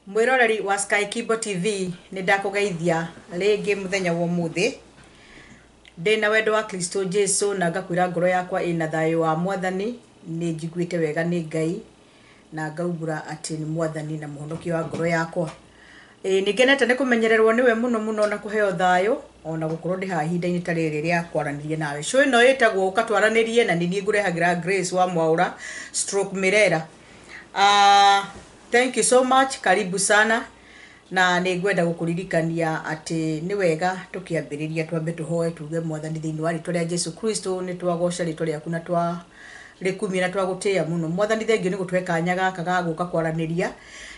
Mwĩroreri wa Sky Kibo TV, nĩ ndakũgeithia rĩngĩ mũthenya wa ũmũthĩ ndĩna wendo wa Kristo Jesu, na ngakwĩra ngoro yakwa ĩna thayũ wa Mwathani. Nĩ njiguĩte wega nĩ Ngai na ngaumbũra atĩ nĩ Mwathani na Mũhonokia wa ngoro yakwa. Ĩĩ, nĩ ngenete nĩ kũmenyererwo nĩwe mũno mũno na kũheo thayũ ona gũkorwo ndĩ haha ihinda-inĩ ta rĩrĩ rĩa kwaranĩria nawe. Show ĩno ĩtagwo Ũka Twaranĩrie, na nĩ niĩ ngũrehagĩra Grace wa Mwaũra stroke Mirera. Thank you so much, karibu sana. Na nĩ ngwenda gũkũririkania atĩ nĩ wega tũkĩambĩrĩria twambe tũhoe, tuge, "Mwathani, thĩinĩ wa rĩtwa rĩa Jesu Kristo, nĩ twagoca rĩtwa rĩaku na twa rĩkumia na twagũtĩĩa mũno. Mwathani, thengiũ nĩ gũtũhe kanya gaka ga gũka kwaranĩria.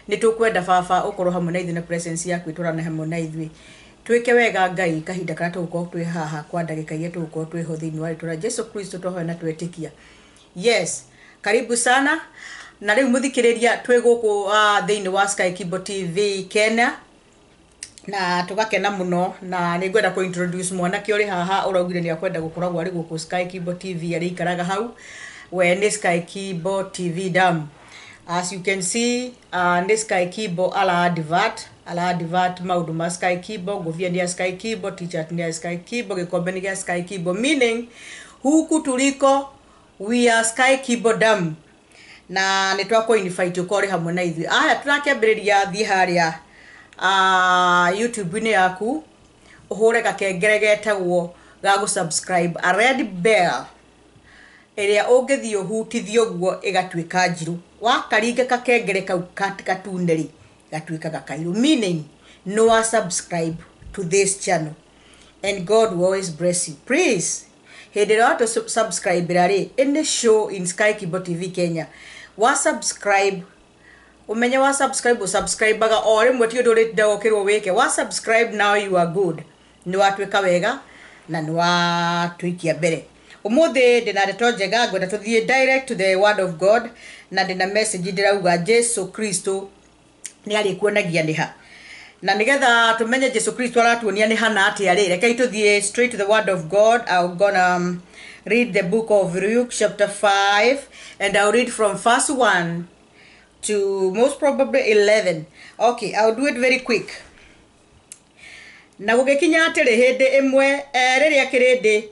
Nĩ tũkwenda, Baba, ũkorwo hamwe na ithuĩ na presence yaku ĩtwarane hamwe na ithuĩ. Twĩke wega, Ngai, kahinda karĩa tũgũkorwo twĩ haha, kwa ndagĩka iria tũgũkorwo twĩho. Thĩinĩ wa rĩtwa rĩa Jesu Kristo twahoya na twetĩkia." Yes, karibu sana. Na rĩu, mũthikĩrĩria, twĩ gũkũ thĩinĩ wa Sky Kibo TV Kenya na tũgakena mũno, na nĩ ngwenda kũ introduce mwanake ũrĩ haha ũraugire nĩ akwenda gũkoragwo arĩ gũkũ Sky Kibo TV, arĩikaraga hau. We nĩ Sky Kibo TV dam. As you can see, nĩ Sky Kibo ara advert, ara advert maũndũ ma Sky Kibo. Ngũbia nĩ ya Sky Kibo, T-shirt nĩ ya Sky Kibo, gĩkombe nĩ gĩa Sky Kibo, meaning huku tuliko we are Sky Kibo dam, na nĩ twakũ invite ũkorwo ũrĩ hamwe na ithuĩ. Aya, tũrakĩambĩrĩria. Thiĩ harĩa YouTube-inĩ yaku, ũhũre gakengere getagwo ga gũ-subscribe, a red bell ĩrĩa ũngĩthiĩ ũhutithie ũguo ĩgatuĩka njirũ. Wakaringa kakengere kau gatune rĩ, gatuĩkaga kairũ, meaning no wa subscribe to this channel, and God will always bless you. Please, hĩndĩ ĩrĩa watũ subscribe rĩ, any show in Sky Kibo TV Kenya, wa subscribe, umenye wa subscribe, usubscribaga o rĩmwe, ti ũndũ ũrĩtinda ũkĩrwo wĩke. Wa subscribe, now you are good, nĩ watuĩka wega na nĩ watũikia mbere. Ũmũthĩ ndĩna ndeto njega, ngwenda tũthiĩ direct to the word of God, na ndĩna message ndĩrauga Jesu Kristo nĩ arĩkuonagia nĩ ha. Na nigetha tumenye Jesu Kristo aratuonia nĩ hana atĩa rĩ, rekei tũthiĩ straight to the word of God. I'm gonna read the book of Luke chapter 5, and I'll read from verse 1 to most probably 11. Okay, I'll do it very quick. Na gũgĩkinya atĩrĩ, hĩndĩ ĩmwe rĩrĩa kĩrĩndĩ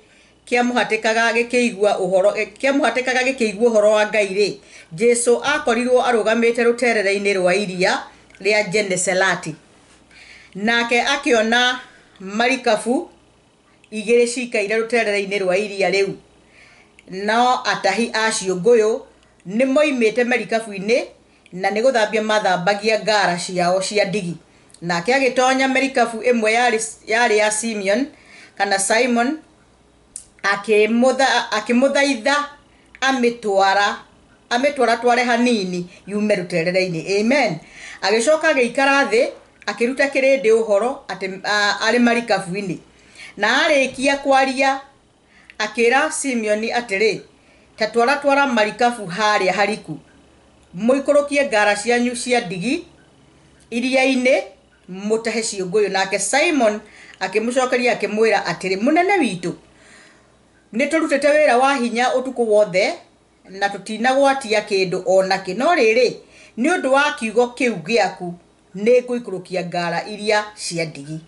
kĩamũhatĩkaga gĩkĩigua ũhoro, kĩamũhatĩkaga gĩkĩigua ũhoro wa Ngai rĩ, Jesu akorirwo arũgamĩte rũterere-inĩ rwa iria rĩa Geneserati. Nake akĩona marikabu igĩrĩ cikaire rũterere-inĩ rwa iria rĩu, no atahi a ciũngũyũ nĩ moimĩte merikabu-inĩ na nĩ gũthambia mathambagia ngara ciao cia ndigi. Nake agĩtonya merikabu ĩmwe yarĩ ya Simeon kana Simon, akĩmũthaitha amĩtwara tware hanini yume rũterere-inĩ. Amen. Agĩcoka agĩikara thĩ, akĩruta kĩrĩndĩ ũhoro atĩ arĩ marikabu-inĩ. Na arĩkia kwaria, akĩra Simeoni atĩrĩ, "Ta twara twara marikabu harĩa hariku, mũikũrũkie ngara cianyu cia ndigi iria-inĩ, mũtahe ciũngũyũ." Nake Simon akĩmũcokeria akĩmwĩra atĩrĩ, "Mũnene witũ, nĩ tũrutĩte wĩra wa hinya ũtukũ wothe na tũtinagwatia kĩndũ o nakĩ, no rĩrĩ, nĩ ũndũ wa kiugo kĩu gĩaku nĩ ngũikũrũkia ngara iria cia ndigi."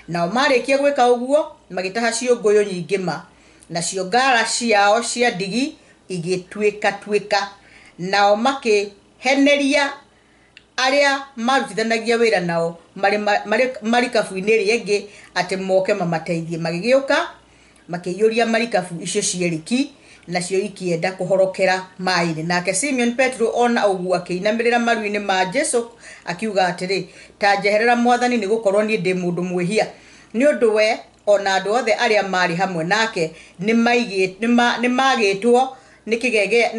Nao marĩkia gwĩka ũguo, magĩtaha ciũngũyũ nyingĩ ma, nacio ngara ciao cia ndigi igĩtuĩkatuĩka. Nao makĩheneria arĩa marutithanagia wĩra nao marĩ marikabu-inĩ ĩrĩa ĩngĩ atĩ moke mamateithie. Magĩgĩũka, makĩiyũria marikabu icio cierĩ ki, nacio ikĩenda kũhorokera maĩ-inĩ. Nake Simeon Petro ona ũguo akĩinamĩrĩra maru-inĩ ma Jesu, akiuga atĩrĩ, "Ta njeherera, Mwathani, nĩ gũkorwo niĩ ndĩ mũndũ mwĩhia." Nĩ ũndũ we ona andũ othe arĩa maarĩ hamwe nake nĩ magĩtwo nĩ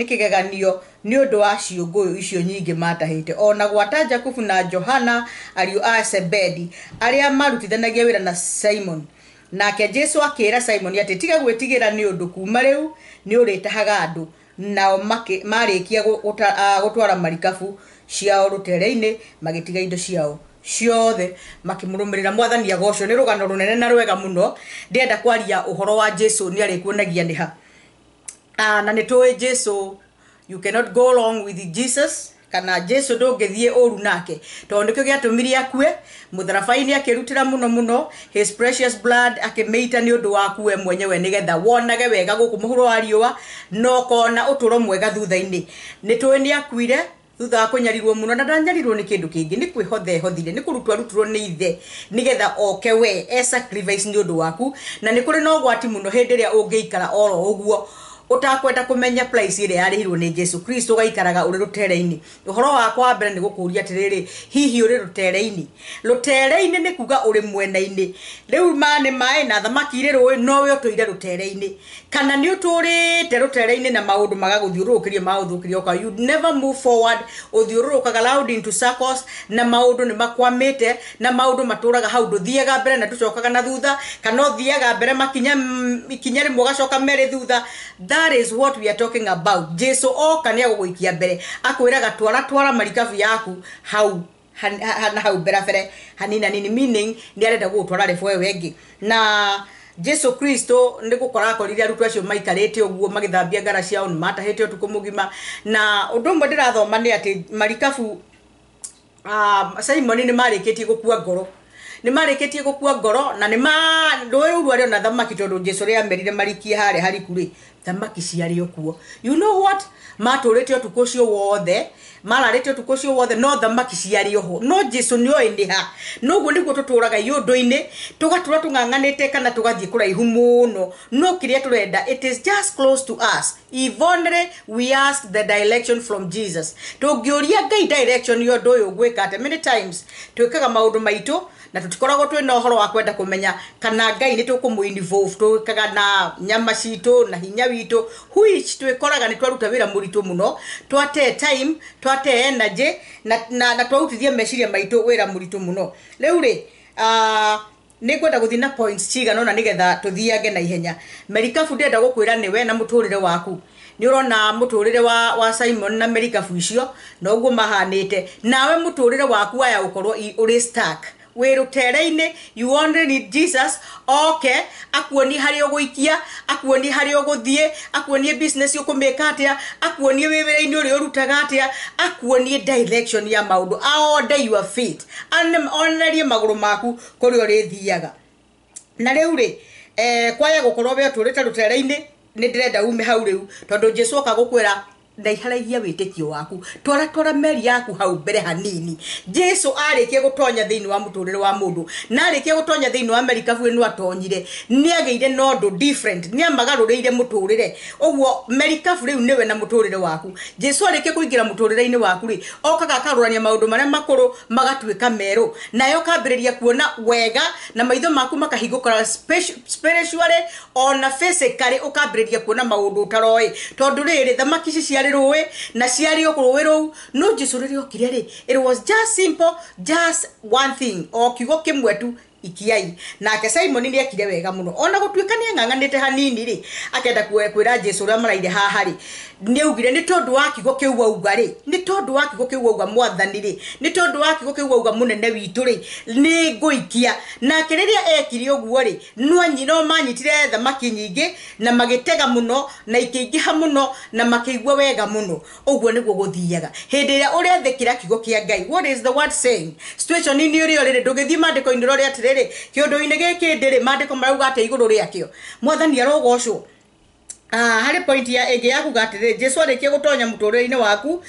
kĩgeganio nĩ ũndũ wa ciũngũyũ icio nyingĩ matahĩte, ona gwata Jakubu na Johana, ariũ a Sebedi, arĩa marutithanagia wĩra na Simon. Nake Jesu akĩra Simon atĩ, "Tiga gwĩtigĩra, nĩ ũndũ kuma rĩu nĩ ũrĩtahaga andũ." Nao marĩkia gũtwara marikabu ciao rũtere-inĩ, magĩtiga indo ciao ciothe, makĩmũrũmĩrĩra. Mwathani agocwo. Nĩ rũgano rũnene na rwega mũno. Ndĩrenda kwaria ũhoro wa Jesu nĩ arĩkuonagia nĩ ha. Na nĩ tũĩ Jesu, you cannot go wrong with Jesus. Kana Jesu ndũngĩthiĩ ũru nake, tondũ nĩkĩo gĩatũmire akue mũtharaba-inĩ, akĩrutĩra mũno mũno his precious blood, akĩmĩita nĩ ũndũ waku we mwenyewe, nĩgetha wonage wega gũkũ mũhuro wa riũa na ũkona ũtũro mwega thutha-inĩ. Nĩ tũĩ nĩ akuire thutha wa kũnyarirwo mũno, na ndanyarirwo nĩ kĩndũ kĩngĩ, nĩ kwĩhotha ehothire, nĩ kũrutwo arutirwo nĩ ithe nĩgetha oke we e sacrifice nĩ ũndũ waku. Na nĩ kũrĩ na ũgwati mũno hĩndĩ ĩrĩa ũngĩikara oro ũguo ũtakwenda kũmenya price ĩrĩa yarĩhirwo nĩ Jesu Kristo, ũgaikaraga ũrĩ rũtere-inĩ. Ũhoro wakwa wa mbere nĩ gũkũria atĩrĩrĩ, hihi ũrĩ rũtere-inĩ? Rũtere-inĩ nĩ kuga ũrĩ mwena-inĩ. Rĩu ma nĩ maĩ na thamaki irĩ rũĩ, nowe ũtũire rũtere-inĩ. Kana nĩ ũtũrĩte rũtere-inĩ na maũndũ magagũthiũrũrũkĩria, magagũthũkĩria, ũka you never move forward, ũthiũrũrũkaga round into circles, na maũndũ nĩ makwamĩte, na maũndũ matũraga hau, ndũthiaga mbere na ndũcokaga na thutha, kana ũthiaga mbere makinya ikinya rĩmwe ũgacoka merĩ thutha. That is what we are talking about. Jesu oka nĩ agũgũikia mbere, akwĩraga twara twara marikabu yaku hau na hau mbere mbere hanini hanini, meaning nĩ arenda gũgũtwara level ĩyo ĩngĩ. Na Jesu Kristo nĩ gũkora akorire arutwo acio maikarĩte ũguo magĩthambia ngara ciao, nĩ matahĩte ũtukũ mũgima. Na ũndũ ũmwe ndĩrathoma nĩ atĩ marikabu Simon nĩ marĩkĩtie gũkua ngoro, nĩ marĩkĩtie gũkua ngoro, na nĩ ma rũĩ rũu rwarĩ ona thamaki, tondũ Jesu rĩa amerire marikie harĩa hariku rĩ, thamaki ciarĩ o kuo. You know what, matũrĩte ũtukũ ũcio wothe, mararĩte ũtukũ ũcio wothe, no thamaki ciarĩ oho, no Jesu nĩ oĩ nĩ ha. Noguo nĩguo tũtũraga iũndũ-inĩ, tũgatũra tũng'ang'anĩte kana tũgathiĩ kũraihu mũno, no kĩrĩa tũrenda, it is just close to us if only we ask the direction from Jesus. Tũngĩũria Ngai direction ya ũndũ ũyũ ngwĩka atĩa, many times twĩkaga maũndũ maitũ na tũtikoragwo twĩna ũhoro wa kwenda kũmenya kana Ngai nĩ tũkũmũ involve. Twĩkaga na nyama citũ na hinya witũ, which twĩkoraga nĩ twaruta wĩra mũritũ mũno, twate time, twate energy na twarutithia meciria maitũ wĩra mũritũ mũno. Rĩu rĩ, nĩ ngwenda gũthiĩ na points cigana ũna nĩgetha tũthiange na ihenya. Merikabu ndĩrenda gũkwĩra nĩwe na mũtũrĩre waku. Nĩ ũrona mũtũrĩre wa Simon na merikabu icio noguo mahanĩte, nawe mũtũrĩre waku waya gũkorwo ũrĩ stuck wĩ rũtere-inĩ. You only need Jesus oke akuonie harĩa ũgũikia, akuonie harĩa ũgũthiĩ, akuonie business ũkũmĩka atĩa, akuonie wĩ wĩra-inĩ ũrĩa ũrutaga atĩa, akuonie direction ya maũndũ, aorder your feet, onererie magũrũ maku kũrĩa ũrĩthiaga. Na rĩu rĩ, kwaya gũkorwo we ũtũrĩte rũtere-inĩ, nĩ ndĩrenda ume hau rĩu, tondũ Jesu oka gũkwĩra ndaiharaihia wĩtĩkio waku, twara twara meri yaku hau mbere hanini. Jesu arĩkia gũtonya thĩinĩ wa mũtũrĩre wa mũndũ, na arĩkia gũtonya thĩinĩ wa merikabu ĩno atonyire, nĩ agĩire na ũndũ different, nĩ amagarũrĩire mũtũrĩre. Ũguo merikabu rĩu nĩwe na mũtũrĩre waku. Jesu arĩkia kũingĩra mũtũrĩre-inĩ waku rĩ, okaga akarũrania maũndũ marĩa makũrũ magatuĩka merũ, nayo ũkambĩrĩria kuona wega na maitho maku makahingũka spiritually ona physically, ũkambĩrĩria kuona maũndũ ũtaroĩ, tondũ rĩrĩ thamaki ici ciarĩ rũĩ na ciarĩ o rũĩ rũu, no Jesu rĩrĩa okire rĩ, it was just simple, just one thing, o kiugo kĩmwe tu, ikiai. Nake Simon nĩ ekire wega mũno, ona gũtuĩka nĩ ang'ang'anĩte hanini rĩ, akenda kwĩra Jesu ũrĩa maraire haha rĩ, nĩ augire nĩ tondũ wa kiugo kĩu auga rĩ, nĩ tondũ wa kiugo kĩu auga mwathani rĩ, nĩ tondũ wa kiugo kĩu auga mũnene witũ rĩ, nĩ ngũikia. Nake rĩrĩa ekire ũguo rĩ, no manyitire thamaki nyingĩ na magĩtega mũno na ikĩingĩha mũno na makĩigua wega mũno. Ũguo nĩguo gũthiaga hĩndĩ ĩrĩa ũrethĩkĩra kiugo kĩa Ngai. What is the word saying? Situation inĩ ũrĩa ũrĩ, ndũngĩthiĩ maandĩko-inĩ ũrore atĩrĩrĩ, kĩũndũ-inĩ gĩkĩ ndĩrĩ maandĩko marauga atĩa igũrũ rĩakĩo. Mwathani arogocwo. Harĩ point ya ĩngĩ ya kuga atĩrĩrĩ, Jesu arĩkia gũtonya mũtũrĩre-inĩ waku,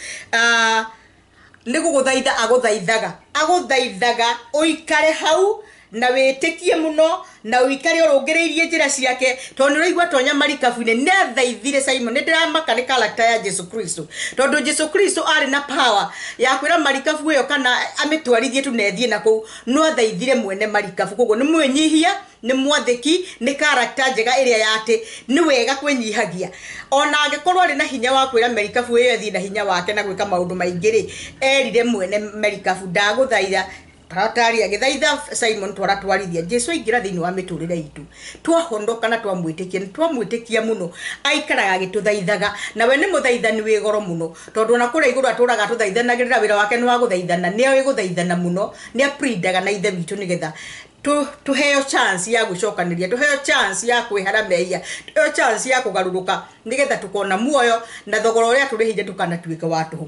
nĩ gũgũthaitha agũthaithaga, agũthaithaga ũikare hau na wĩtĩkie mũno na ũikare ũrũngĩrĩirie njĩra ciake, tondũ nĩ ũraigua tonya marikabu-inĩ. Nĩ athaithire Simon. Nĩ ndĩramaka nĩ character ya Jesu Kristo, tondũ Jesu Kristo arĩ na power ya kwĩra marikabu ĩyo kana amĩtwarithie tu na ĩthiĩ na kũu, no athaithire mwene marikabu. Koguo nĩ mwĩnyihia, nĩ mwathĩki, nĩ character njega ĩrĩa ya atĩ nĩ wega kwĩnyihagia. Ona angĩkorwo arĩ na hinya wa kwĩra merikabu ĩyo ĩthiĩ na hinya wake na gwĩka maũndũ maingĩ rĩ, erire mwene merikabu, ndagũthaitha taratari, agĩthaitha Simon twara twarithia. Jesu aingĩra thĩinĩ wa mĩtũrĩre itũ, twahonoka na twamwĩtĩkia, nĩ twamwĩtĩkia mũno, aikaraga agĩtũthaithaga. Nawe nĩ mũthaithani wĩ goro mũno, tondũ ona kũrĩa igũrũ atũraga atũthaithanagĩrĩra, wĩra wake nĩ wa gũthaithana, nĩ oĩ gũthaithana mũno, nĩ aprindaga na ithe witũ nĩgetha tuheo chance ya gũcokanĩria, tuheo chance ya kwĩhara mehia, tuheo chance ya kũgarũrũka nĩgetha tũkona muoyo na thogora ũrĩa tũrĩhire ndũkanatuĩke wa tũhũ.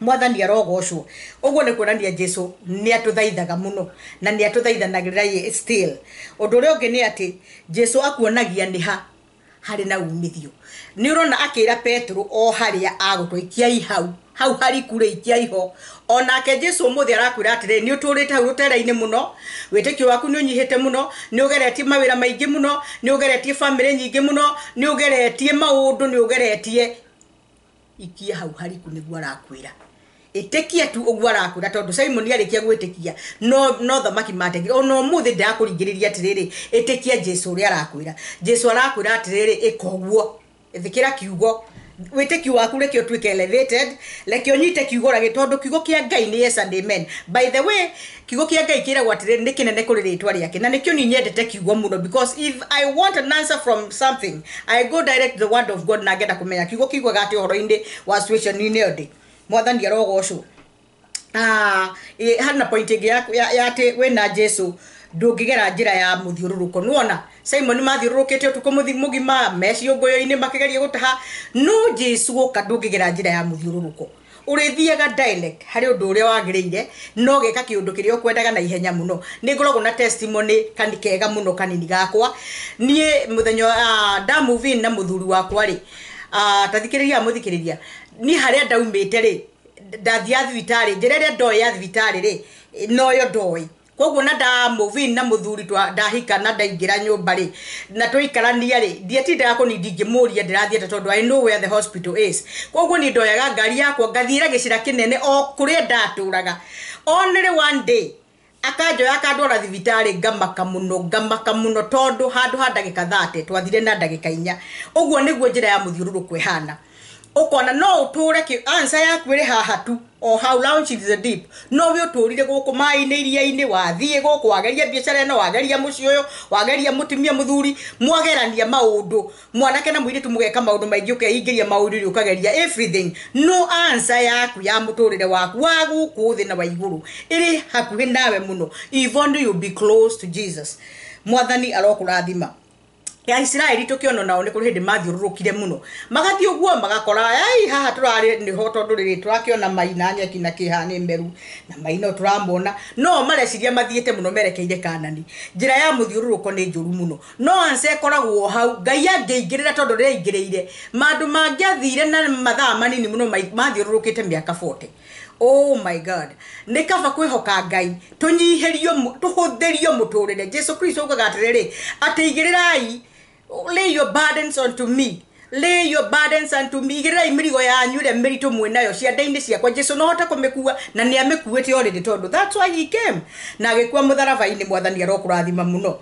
Mwathani arogocwo. Ũguo nĩ kuonania Jesu nĩ atũthaithaga mũno na nĩ atũthaithanagĩrĩra still. Ũndũ ũrĩa ũngĩ nĩ atĩ Jesu akuonagia nĩ ha harĩ na umithio. Nĩ ũrona akĩra Petero o harĩa agũtwa, ikiai hau hau hariku rĩ, ikiai ho. Onake Jesu ũmũthĩ arakwĩra atĩrĩrĩ, nĩ ũtũrĩte hau rũtere-inĩ mũno, wĩtĩkio waku nĩ ũnyihĩte mũno, nĩ ũgeretie mawĩra maingĩ mũno, nĩ ũgeretie bamĩrĩ nyingĩ mũno, nĩ ũgeretie maũndũ, nĩ ũgeretie, ikia hau hariku nĩguo arakwĩra. Ĩtĩkia tu ũguo arakwĩra, tondũ Simon arĩkia gwĩtĩkia no thamaki mategire. Ona ũmũthĩ ndĩrakũringĩrĩria atĩrĩrĩ, ĩtĩkia Jesu ũrĩa arakwĩra. Jesu arakwĩra atĩrĩrĩ, ĩka ũguo, ĩthĩkĩra kiugo, wĩtĩkio waku reke ũtuĩke elevated, reke ũnyite kiugo rage, tondũ kiugo kĩa Ngai nĩ yes and amen. By the way, kiugo kĩa Ngai kĩragwo atĩrĩrĩ, nĩ kĩnene kũrĩ rĩtwa rĩake, na nĩkĩo niĩ nyendete kiugo mũno, because if I want an answer from something, I go direct to the word of God, na ngenda kũmenya kiugo kiugaga atĩ ũhoro-inĩ wa situation-inĩ ĩyo ndĩ. Mwathani arogocwo. Harĩ na point ĩngĩ ya atĩ wĩna Jesu ndũngĩgera njĩra ya mũthiũrũrũko. Nĩwona Simon mathiũrũrũkĩte ũtukũ mũgima me ciũngũyũ-inĩ makĩgeria gũtaha, no Jesu gũka ndũngĩgera njĩra ya mũthiũrũrũko, ũrĩthiaga direct harĩ ũndũ ũrĩa wagĩrĩire, no gĩka kĩũndũ kĩrĩa ũkwendaga na ihenya mũno. Nĩ ngoragwo na testimony kani kega mũno kanini gakwa. Niĩ mũthenya nda move in na mũthuri wakwa rĩ, ta thikĩrĩria mũthikĩrĩria, niĩ harĩa ndaumĩte rĩ, ndathiaga thibitarĩ, njĩra ĩrĩa ndoĩ ya thibitarĩ rĩ, noyo ndoĩ. Koguo na nda move in na mũthuri, ndahika na ndaingĩra nyũmba rĩ, na tũikarania rĩ, ndiatindaga kũni ndingĩmũria ndĩrathiĩte, tondũ I know where the hospital is. Koguo niĩ ndoyaga ngari yakwa ngathiĩra gĩcĩra kĩnene o kũrĩa ndatũraga. Only one day akanjoya akandwara thibitarĩ, ngamaka mũno, ngamaka mũno, tondũ handũ ha ndagĩka 30 twathire na ndagĩka 4. Ũguo nĩguo njĩra ya mũthiũrũrũko ĩhana. Ũkona no ũtũre answer yaku ĩrĩ haha tu, o hau launch in the deep, no we ũtũrire gũkũ maĩ-inĩ, iria-inĩ, wathiĩ gũkũ, wageria biacara ĩno, wageria mũciĩ ũyũ, wageria mũtumia mũthuri, mwagerania maũndũ, mwanake na mũirĩtu, mũgeka maũndũ maingĩ, ũkeingĩria maũndũ, ũkageria everything, no answer yaku ya mũtũrĩre waku wa gũkũ thĩ na wa igũrũ ĩrĩ hakuhĩ nawe mũno, if only you be close to Jesus. Mwathani arokũrathima. Ya Isiraeli tũkĩona nao nĩ kũrĩ hĩndĩ mathiũrũrũkire mũno, magathiĩ ũguo magakora ai haha tũrarĩ nĩho, tondũ rĩrĩ tũrakĩona mai na nyeki na kĩha nĩ meru na mai no tũramona, no mareciria mathiĩte mũno merekeire Kanani. Njĩra ya mũthiũrũrũko nĩ njũru mũno, no answer ĩkoragwo hau Ngai angĩingĩrĩra, tondũ rĩaingĩrĩire mandũ mangĩathire na mathaa manini mũno, mathiũrũrũkĩte mĩaka 40. Oh my God, nĩ kaba kwĩhoka Ngai, tũnyihĩrio, tũhũthĩrio mũtũrĩre. Jesu Kristo augaga atĩrĩrĩ, atĩ igĩrĩrai, lay your burdens unto me, lay your burdens unto me, igĩrĩrai mĩrigo yanyu ĩrĩa mĩritũ mwĩ nayo ciande-inĩ ciakwa. Jesu no hote kũmĩkua, na nĩ amĩkuĩte already, tondũ that's why he came na agĩkua mũtharaba-inĩ. Mwathani arokũrathima mũno.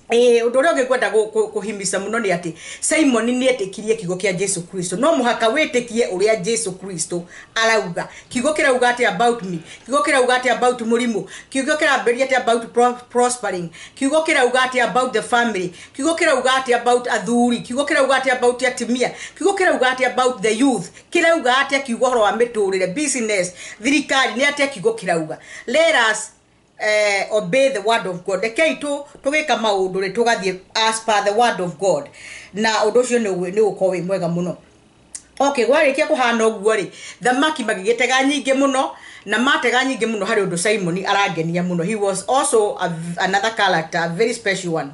Ũndũ ũrĩa ũngĩ ngwenda kũhimisa mũno nĩ atĩ Simon nĩ etĩkirie kiugo kĩa Jesu Kristo. No mũhaka wĩtĩkie ũrĩa Jesu Kristo arauga. Kiugo kĩrauga atĩ about me? Kiugo kĩrauga atĩ about mũrimũ? Kiugo kĩrambĩrĩria atĩ about prospering? Kiugo kĩrauga atĩ about the family? Kiugo kĩrauga atĩ about athuri? Kiugo kĩrauga atĩ about atumia? Kiugo kĩrauga atĩ about the youth? Kĩrauga atĩa kiugo ũhoro wa mĩtũrĩre, business, thirikari? Nĩ atĩa kiugo kĩrauga? Let us obey the word of God. Rekei tu tũgĩka maũndũ rĩ, tũgathiĩ as per the word of God, na ũndũ ũcio nĩ ũgũkorwo wĩ mwega mũno. Okay, gwarĩkia kũhana ũguo rĩ, thamaki magĩgĩtega nyingĩ mũno, na matega nyingĩ mũno, harĩ ũndũ Simon arangenia mũno. He was also another character, a very special one.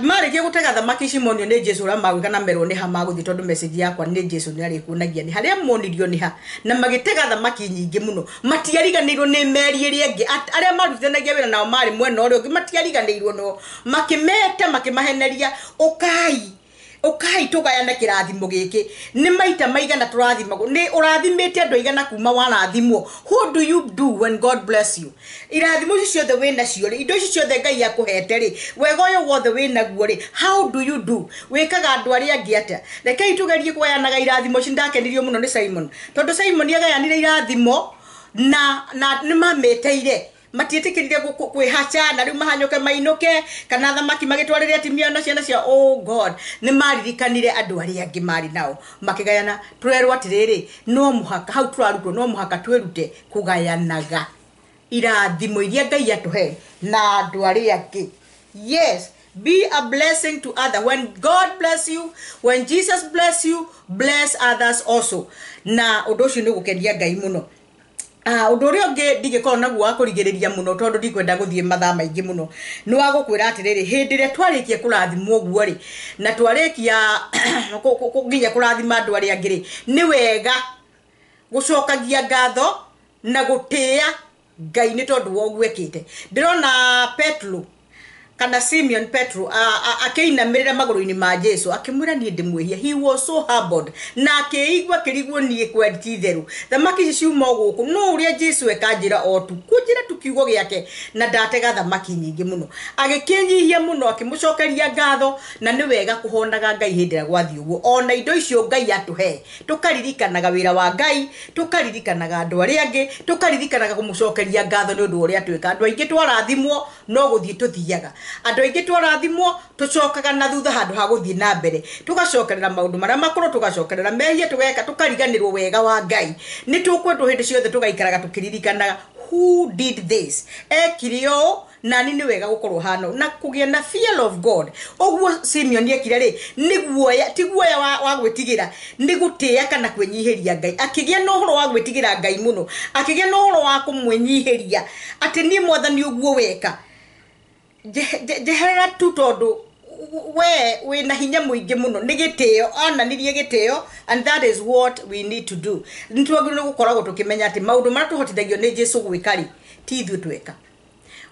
Marĩkia gũtega thamaki ici monio nĩ Jesu ũrĩa magwĩka na merwo nĩ ha magũthiĩ, tondũ message yakwa nĩ Jesu nĩ arĩkuonagia nĩ harĩa monirio nĩ ha, na magĩtega thamaki nyingĩ mũno, matiariganĩirwo nĩ meri ĩrĩa ĩngĩ. Arĩa marutithanagia wĩra nao marĩ mwena ũrĩa ũngĩ matiariganĩirwo no makĩmeta, makĩmaheneria, ũkai, ũkai tũgayane kĩrathimo gĩkĩ. Nĩ maita maigana tũrathimagwo? Nĩ ũrathimĩte andũ aigana kuma warathimwo? What do you do when God bless you? Irathimo ici ciothe wĩ nacio rĩ, indo ici ciothe Ngai akũhete rĩ, wega ũyũ wothe wĩ naguo rĩ, how do you do? Wĩkaga andũ arĩa angĩ atĩa? Rekei tũgerie kũgayanaga irathimo ici. Ndakenirio mũno nĩ Simon, tondũ Simon agayanire irathimo na nĩ mamĩteire, matiĩtĩkĩrire kwĩhaca na rĩu mahanyũke mainũke kana thamaki magĩtwarĩre atumia na ciana cia. Oh God, nĩ maririkanire andũ arĩa angĩ marĩ nao, makĩgayana. Tũrerwo atĩrĩrĩ, no mũhaka hau tũrarutwo, no mũhaka twĩrute kũgayanaga irathimo iria Ngai atũhe na andũ arĩa angĩ. Yes, Be a blessing to other. When God bless you, when Jesus bless you, bless others also. Na ũndũ ũcio nĩ ũgũkenia Ngai mũno. Ũndũ ũrĩa ũngĩ ndingĩkorwo naguo wa kũrigĩrĩria mũno tondũ ndikwenda gũthiĩ mathaa maingĩ mũno nĩ wa gũkwĩra atĩrĩrĩ, hĩndĩ ĩrĩa twarĩkia kũrathimwo ũguo rĩ, na twarĩkia nginya kũrathima andũ arĩa angĩ rĩ, nĩ wega gũcokagia ngatho na gũtĩĩa Ngai nĩ tondũ wa ũguo ekĩte. Ndĩrona Petro kana Simeon Petro akĩinamĩrĩra magũrũ-inĩ ma Jesu akĩmwĩra niĩ ndĩ mwĩhia. He was so humbled na akĩigua akĩrigwo niĩ kweli ti itherũ thamaki ici ciuma o gũkũ, no ũrĩa Jesu ekanjĩra o tu kũnjĩra tu kiugo gĩake, na ndatega thamaki nyingĩ mũno. Agĩkĩnyihia mũno akĩmũcokeria ngatho, na nĩ wega kũhonaga Ngai hĩndĩ ĩrĩa gwathiĩ ũguo. Ona indo icio Ngai atũhe, tũkaririkanaga wĩra wa Ngai, tũkaririkanaga andũ arĩa angĩ, tũkaririkanaga kũmũcokeria ngatho nĩ ũndũ wa ũrĩa twĩka. Andũ aingĩ twarathimwo no gũthiĩ tũthiaga, andũ aingĩ twarathimwo tũcokaga na thutha handũ ha gũthiĩ na mbere, tũgacokerera maũndũ marĩa makũrũ, tũgacokerera mehia, tũgeka, tũkariganĩrwo wega wa Ngai. Nĩ tũkwendwo hĩndĩ ciothe tũgaikaraga tũkĩririkanaga who did this, ekire ũũ, nani nĩ wega gũkorwo hana na kũgĩa na fear of God. Ũguo Simeon ekire rĩ, nĩ guoya, ti guoya wa gwĩtigĩra, nĩ gũtĩĩa kana kwĩnyihĩria Ngai. Akĩgĩa na ũhoro wa gwĩtigĩra Ngai mũno, akĩgĩa na ũhoro wa kũmwĩnyihĩria atĩ niĩ Mwathani ũguo weka njeherera tu tondũ we wĩna hinya mũingĩ mũno. Nĩ gĩtĩo, onanirie gĩtĩo, and that is what we need to do. Nĩ twagĩrĩirwo gũkoragwo tũkĩmenya atĩ maũndũ marĩa tũhotithagio nĩ Jesu gwĩka rĩ, ti ithuĩ tweka.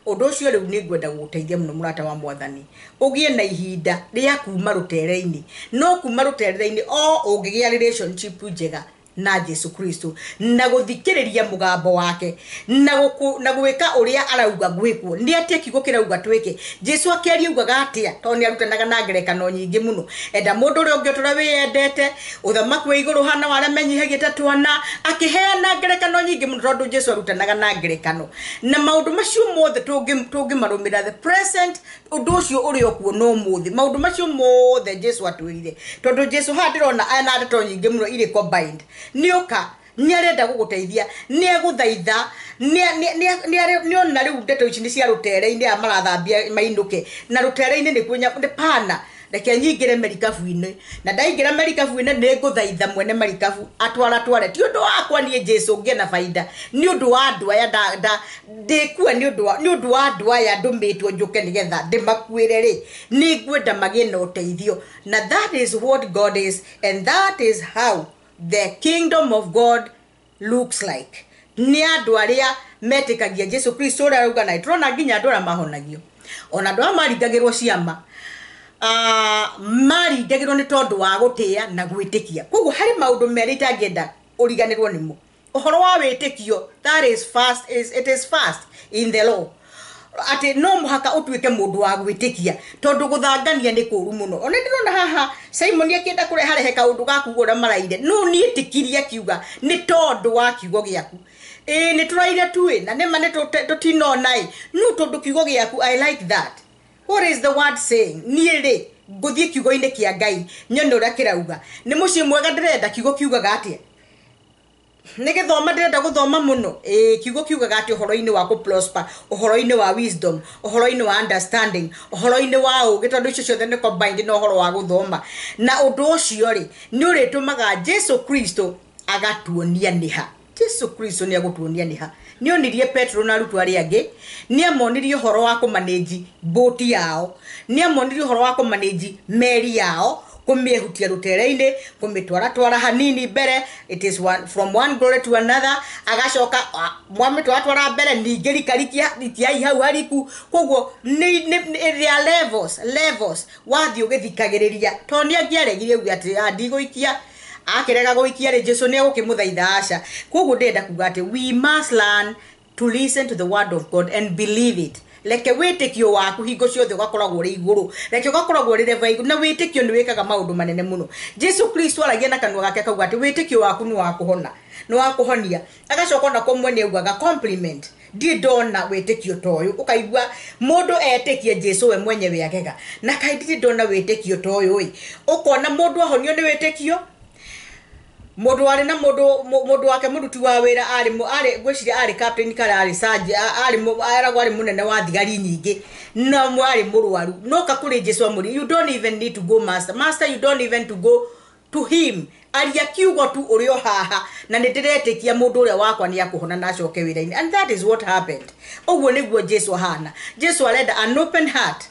Ũndũ ũcio rĩu nĩ ngwenda gũgũteithia mũno mũrata wa Mwathani, ũgĩe na ihinda rĩa kuma rũtere-inĩ. No kuma rũtere-inĩ o ũngĩgĩa relationship njega na Jesu Kristo, na gũthikĩrĩria mũgambo wake, na gwĩka ũrĩa arauga gwĩkwo. Nĩ atĩa kiugo kĩrauga twĩke? Jesu akĩaria augaga atĩa? Tondũ nĩ arutanaga na ngerekano nyingĩ mũno. Enda mũndũ ũrĩa ũngĩ ũtũra wĩyendete, ũthamaki wa igũrũ hana wa arĩa menyihagia ta twana. Akĩheana ngerekano nyingĩ mũno tondũ Jesu arutanaga na ngerekano, na maũndũ macio mothe tũngĩmarũmĩrĩra, the present ũndũ ũcio ũrĩ okuo no mũthĩ, maũndũ macio mothe Jesu atwĩrire. Tondũ Jesu haha ndĩrona ena ndeto nyingĩ mũno irĩ combined. Nĩ oka nĩ arenda gũgũteithia, nĩ agũthaitha, nĩ ona rĩu ndeto ici nĩ cia rũtere-inĩ, aya marathambia mainũke na rũtere-inĩ nĩkuo nĩ pana. Reke nyingĩre merikabu-inĩ, na ndaingĩra merikabu-inĩ nĩ ngũthaitha mwene marikabu atwara tware. Ti ũndũ wakwa niĩ Jesu ngĩe na baida, nĩ ũndũ wa andũ aya ndĩkua, nĩ ũndũ wa andũ aya ndũmĩtwo njũke nĩgetha ndĩmakuĩre rĩ, nĩ ngwenda magĩe na ũteithio. Na that is what God is, and that is how the kingdom of God looks like. Nĩ andũ arĩa metĩkagia Jesu Kristo ũrĩa arauga, na tũrona nginya andũ arĩa mahonagio, ona andũ arĩa maringagĩrwo ciama, maringagĩrwo nĩ tondũ wa gũtĩĩa na gwĩtĩkia. Koguo harĩ maũndũ merĩ itangĩenda ũriganĩrwo nĩmo. Ũhoro wa wĩtĩkio, that is first, is it is first in the law, atĩ no mũhaka ũtuĩke mũndũ wa gwĩtĩkia, tondũ gũthangania nĩ kũũru mũno. Ona ndĩrona haha Simon akĩenda kũreharehe kaũndũ ga kuga ũrĩa maraire, no niĩ ĩtĩkirie akiuga nĩ tondũ wa kiugo gĩaku. Ĩĩ, nĩ tũraire tu ĩ, na nĩma nĩ tũtinona ĩ, no tondũ kiugo gĩaku, I like that. What is the word saying? Niĩ rĩ, ngũthiĩ kiugo-inĩ kĩa Ngai nyone ũrĩa kĩrauga. Nĩ mũciĩ mwega ndĩrenda, kiugo kiugaga atĩa? Nĩ gĩthoma ndĩrenda gũthoma mũno, ĩĩ, kiugo kiugaga atĩ ũhoro-inĩ wa kũ prosper, ũhoro-inĩ wa wisdom, ũhoro-inĩ wa understanding, ũhoro-inĩ wa ũũgĩ, tondũ icio ciothe nĩ combined na ũhoro wa gũthoma. Na ũndũ ũcio rĩ, nĩ ũrĩtũmaga Jesu Kristo agatuonia nĩha. Jesu Kristo nĩ agũtuonia nĩha. Nĩ onirie Petro na arutwo arĩa angĩ, nĩ amonirie ũhoro wa kũmanĩnji mbũti yao, nĩ amonirie ũhoro wa kũmanĩnji meri yao, kũmĩehutia rũtere-inĩ, kũmĩtwaratwara hanini mbere. It is one, from one glory to another. Agacoka mwamĩtwaratwara mbere, ningĩ rikarikia itiai hau hariku. Koguo nĩ there are levels, levels wathiĩ ũgĩthikagĩrĩria, tondũ nĩ angĩaregire uge atĩ, "Ah, ndigũikia." Akĩrega gũikia rĩ, Jesu nĩ egũkĩmũthaitha? Aca. Koguo ndĩrenda kuga atĩ we must learn to listen to the word of God and believe it. Reke wĩtĩkio waku hingo ciothe ũgakoragwo ũrĩ igũrũ, reke ũgakoragwo ũrĩ level igũrũ, na wĩtĩkio nĩ wĩkaga maũndũ manene mũno. Jesu Kristo aragia na kanua gake akauga atĩ wĩtĩkio waku nĩ wa kũhona, nĩ wa kũhonia. Agacoka ona kũmwe nĩ augaga compliment, ndirĩ ndona wĩtĩkio ta ũyũ. Ũkaigua mũndũ etĩkie Jesu we mwenyewe agega, na kaĩ ndirĩ ndona wĩtĩkio ta ũyũ ĩ. Ũkona mũndũ ahonio nĩ wĩtĩkio. Mundu wari na mundu wake muruti wa wira ari ngwiciria ari captain kana ari sergeant, ari aragwo ari munene wa thigari nyingi, na mwari murwaru. No ka kuri Jesu amuri, you don't even need to go master, master you don't even to go to him. Aria kiugo tu uri o haha na nĩ ndĩretĩkia mũndũ ũrĩa wakwa nĩ akũhona na acoke wĩra-inĩ. And that is what happened. Ũguo nĩguo Jesu ahana. Jesu arenda an open heart,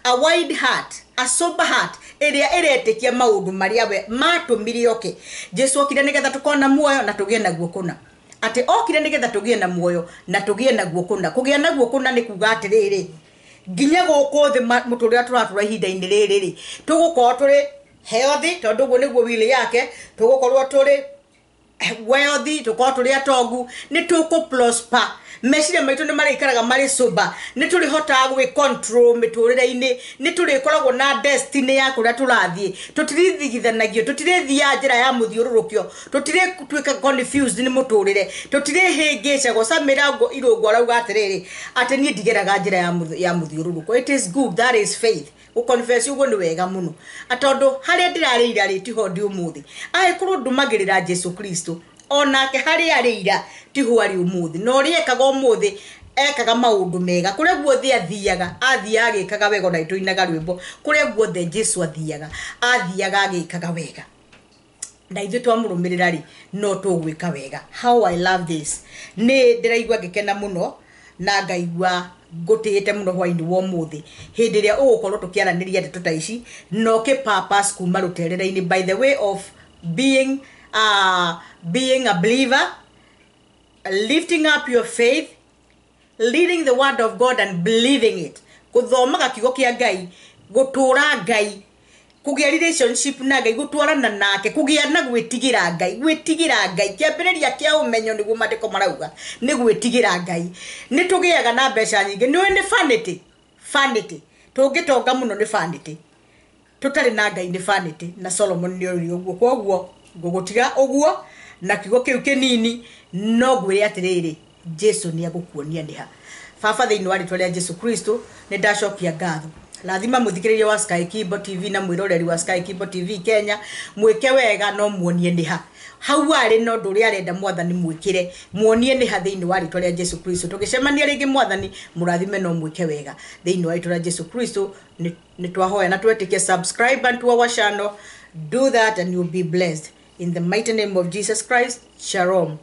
a wide heart, a sober heart, ĩrĩa ĩretĩkia maũndũ marĩa we matũmire oke. Jesu okire nĩgetha tũkorwo na muoyo na tũgĩe naguo kũna. Atĩ okire nĩgetha tũgĩe na muoyo na tũgĩe naguo kũna. Kũgĩa naguo kũna nĩ kuga atĩrĩrĩ, nginya gũkũ thĩ mũtũrĩre tũratũra ihinda-inĩ rĩrĩ rĩ, tũgũkorwo tũrĩ healthy tondũ ũguo nĩguo will yake, tũgũkorwo tũrĩ wealthy, tũkorwo tũrĩ atongu, nĩ tũkũ prosper. Meciria maitũ nĩ marĩikaraga marĩ sober, nĩ tũrĩhotaga gwĩ control mĩtũrĩre-inĩ, nĩ tũrĩkoragwo na destiny ya kũrĩa tũrathiĩ, tũtirĩthigithanagio, tũtirĩthiaga njĩra ya mũthiũrũrũkio, tũtirĩtuĩka confused nĩ mũtũrĩre, tũtirĩhĩngĩcagwo. Samira Irũngũ arauga atĩrĩrĩ, atĩ niĩ ndigeraga njĩra ya mũthiũrũrũko. It is good, that is faith. Gũconfess ũguo nĩ wega mũno, tondũ harĩa ndĩrarĩ ira rĩ tiho ndĩ ũmũthĩ. Angĩkorwo ndũmagĩrĩra Jesu Kristo, onake harĩa arĩ ira tiho arĩ ũmũthĩ, na ũrĩa ekaga ũmũthĩ ekaga maũndũ mega. Kũrĩa guothe athiaga, athiaga agĩkaga wega, ona tũinaga rwĩmbo, kũrĩa guothe Jesu athiaga, athiaga agĩkaga wega, na ithuĩ twamũrũmĩrĩra rĩ no tũgwĩka wega. How I love this. Nĩ ndĩraigua ngĩkena mũno na ngaigua ngũtĩĩte mũno hwainĩ wa ũmũthĩ hĩndĩ ĩrĩa ũgũkorwo tũkĩaranĩria ndeto ta ici na ũkĩ purpose kuma rũterere-inĩ by the way of being a believer, lifting up your faith, leading the word of God and believing it, gũthomaga kiugo kĩa Ngai, gũtũra Ngai, kũgĩa relationship na Ngai, gũtwarana nake, kũgĩa na gwĩtigĩra Ngai. Gwĩtigĩra Ngai kĩambĩrĩria kĩa ũmenyo nĩguo maandĩko marauga nĩ gwĩtigĩra Ngai. Nĩ tũgĩaga na mbeca nyingĩ, nĩũĩ nĩ vanity, vanity. Tũngĩtonga mũno nĩ vanity, tũtarĩ na Ngai nĩ vanity. Na Solomon nĩ oire ũguo. Koguo ngũgũtiga ũguo na kiugo kĩu kĩnini, no ngwĩre atĩrĩrĩ, Jesu nĩ egũkuonia nĩ ha. Baba, thĩinĩ wa rĩtwa rĩa Jesu Kristo nĩ ndacokia ngatho. Rathima mũthikĩrĩria wa Sky Kimbo TV na mwĩroreri wa Sky Kimbo TV Kenya, mwĩke wega no muonie nĩ ha hau arĩ na ũndũ ũrĩa arenda mwathani mwĩkĩre, muonie nĩ ha thĩinĩ wa rĩtwa rĩa Jesu Kristo. Tũgĩcemania rĩngĩ mwathani, mũrathime no mwĩke wega thĩinĩ wa rĩtwa rĩa Jesu Kristo. Nĩ twahoya na twetĩkie. Subscribe unto our channel, do that and you'll be blessed in the mighty name of Jesus Christ. Shalom.